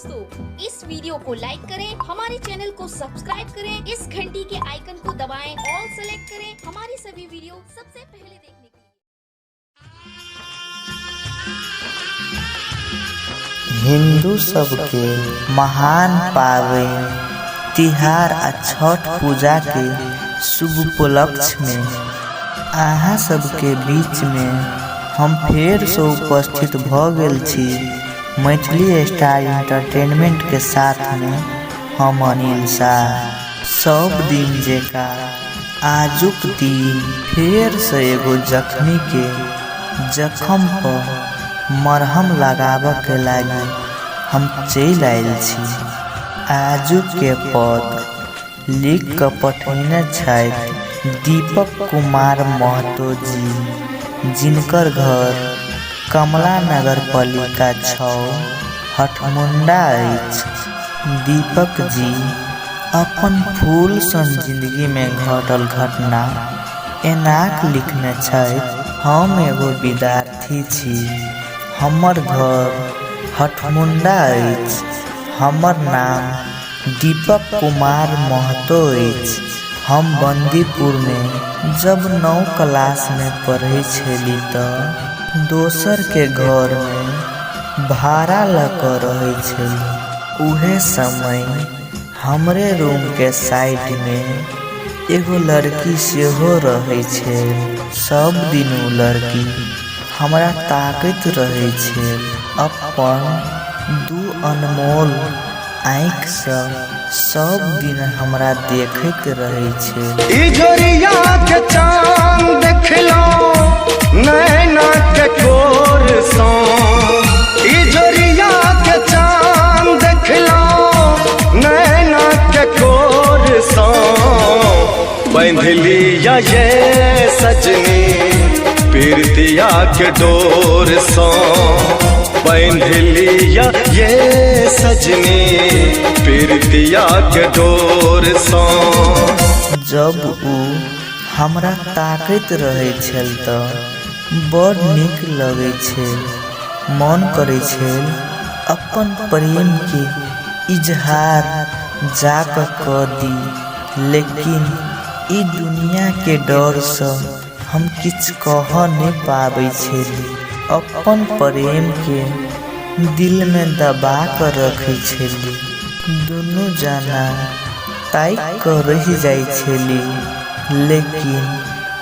दोस्तों, इस वीडियो को लाइक करें, हमारे चैनल को सब्सक्राइब करें, इस घंटी के आइकन को दबाएं, ऑल सेलेक्ट करें हमारी सभी वीडियो सबसे पहले देखने के लिए। हिंदू सबके महान पावन तिहार आ छठ पूजा के शुभ उपलक्ष्य में अहाँ सबके बीच में हम फेर से उपस्थित भ गेल छी मैथिली स्टार इंटरटेनमेंट के साथ में हम अनिल शाह। सब दिन जेका आजुक दिन फेर से एगो जख्मी के जख्म पर मरहम लगाबऽ के लागी हम चलि आयल छी। आजुक के पद लिख के पठेने छथि दीपक कुमार महतो जी, जिनकर घर कमला नगर पालिका 6 हठमुंडा अछि। दीपक जी अपन फूल सन जिंदगी में घटल घटना एनाक लिखने छथि। हम एगो विद्यार्थी छी, हमर घर हठमुंडा अछि, हमर नाम दीपक कुमार महतो अछि। हम बंदीपुर में जब 9 क्लास में पढ़ै छली त दोसर के घर में भाड़ा ल के रहै छली। उहे समय हमरे रूम के साइड में एगो लड़की सेहो रहै छल। सब दिन उ लड़की हमरा ताकैत रहै छल, अपन दू अनमोल आँखि सँ सब दिन हमरा देखैत रहै छल। इजोरिया के चांद देखलो नैना के कोर सो, इजोरिया के चांद देखलो नैना के कोर सो, बंधलिया ये सजनी पीरतिया के डोर सो, बंधलिया ये सजनी पीरतिया के डोर सो। जब उ हमरा ताकैत रहै छल त बड़ नीक लगै छल, मन करै छल अपन प्रेम के इजहार जा क दी, लेकिन ई दुनिया के डर सँ हम किछु कह नहि पाबै छली। अपन प्रेम के दिल में दबा क रखै छली। दुनू जना ताकि क रहि जाइ छली, लेकिन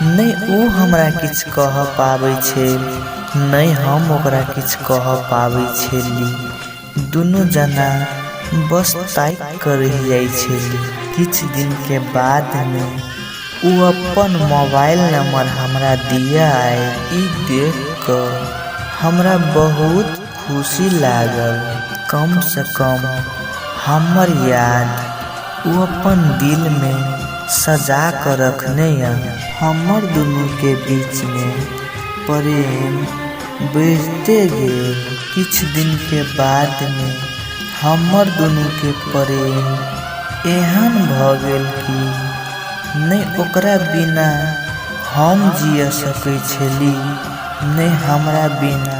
नहि उ हमरा किछु कह पाबै छल, नहि हम ओकरा किछु कह पाबै छली। दुनू जना बस ताकि क रहि जाइ छली। किछु दिन के बाद में उ अपन मोबाइल नंबर हमरा दिया आयल। ई देख क हमरा बहुत खुशी लागल। कम से कम हमर याद उ अपन दिल में सजा क रखने य। हमर दुनू के बीच में प्रेम बढ़ते गेल। किछु दिन के बाद में हमर दुनू के प्रेम एहन भ गेल कि नहि ओकरा बिना हम जिय सकै छली, नहि हमरा बिना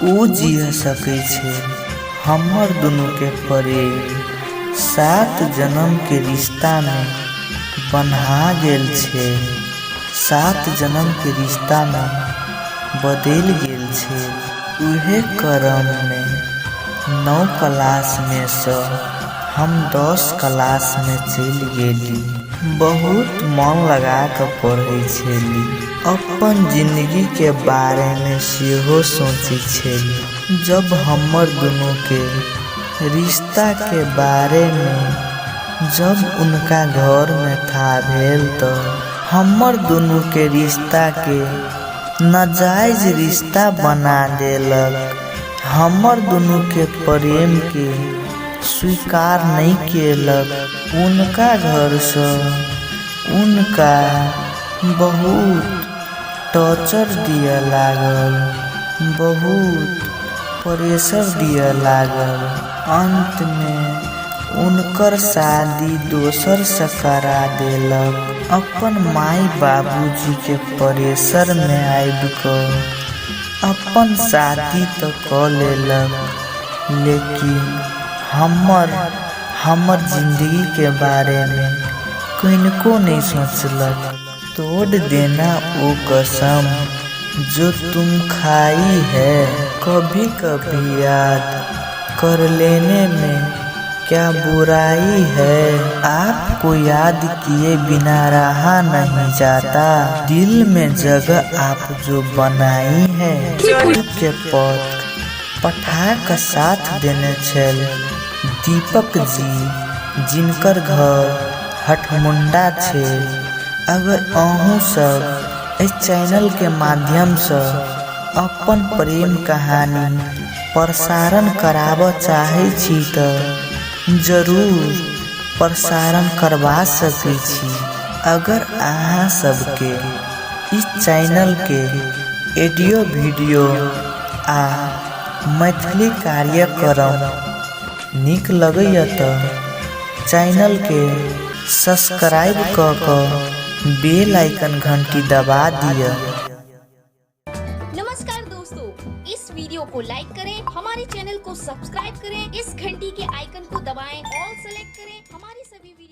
उ जिय सकै छल। हमर दुनू के प्रेम 7 जन्म के रिश्ता में बन्हा गेल छै, 7 जन्म के रिश्ता में बदलि गेल छै। उहे क्रम में 9 क्लास में सँ हम 10 क्लास में चलि गेली। बहुत मन लगा क पढ़ै छली, अपन जिंदगी के बारे में सेहो सोचै छली। जब हमर दुनू के रिश्ता के बारे में जब उनका घर में था भेल त हमर दुनू के रिश्ता के नाजायज रिश्ता बना देलक। हमर दुनू के प्रेम के स्वीकार नहीं केलक। उनका घर सँ उनका बहुत टॉर्चर दिया लागल, बहुत प्रेशर दिया लागल। अंत में उनकर शादी दोसर से करा देलक। अपन माई बाबूजी के प्रेशर में आबि क अपन शादी त क लेलक, लेकिन हमर हमर जिंदगी के बारे में किनको नहीं सोचलक। तोड़ देना वो कसम जो तुम खाई है, कभी कभी याद कर लेने में क्या बुराई है। आपको याद किए बिना रहा नहीं जाता, दिल में जगह आप जो बनाई है। के पथ पठा के साथ देने छल दीपक जी, जिनकर घर हटमुंडा छे। अगर अहूँ सब इस चैनल के माध्यम से अपन प्रेम कहानी प्रसारण कराबऽ चाहै छी तऽ जरूर प्रसारण करवा सकै छी। अगर अहाँ सबके इस चैनल के ऑडियो वीडियो आ मैथिली कार्यक्रम नीक लगैए तऽ चैनल के सब्सक्राइब कऽ कऽ बेल आइकन घंटी दबा दिअ। नमस्कार दोस्तों, इस वीडियो को लाइक करें, हमारे चैनल को सब्सक्राइब करें, इस घंटी के आइकन को दबाएं, ऑल सेलेक्ट करें। हमारी सभी वीडियो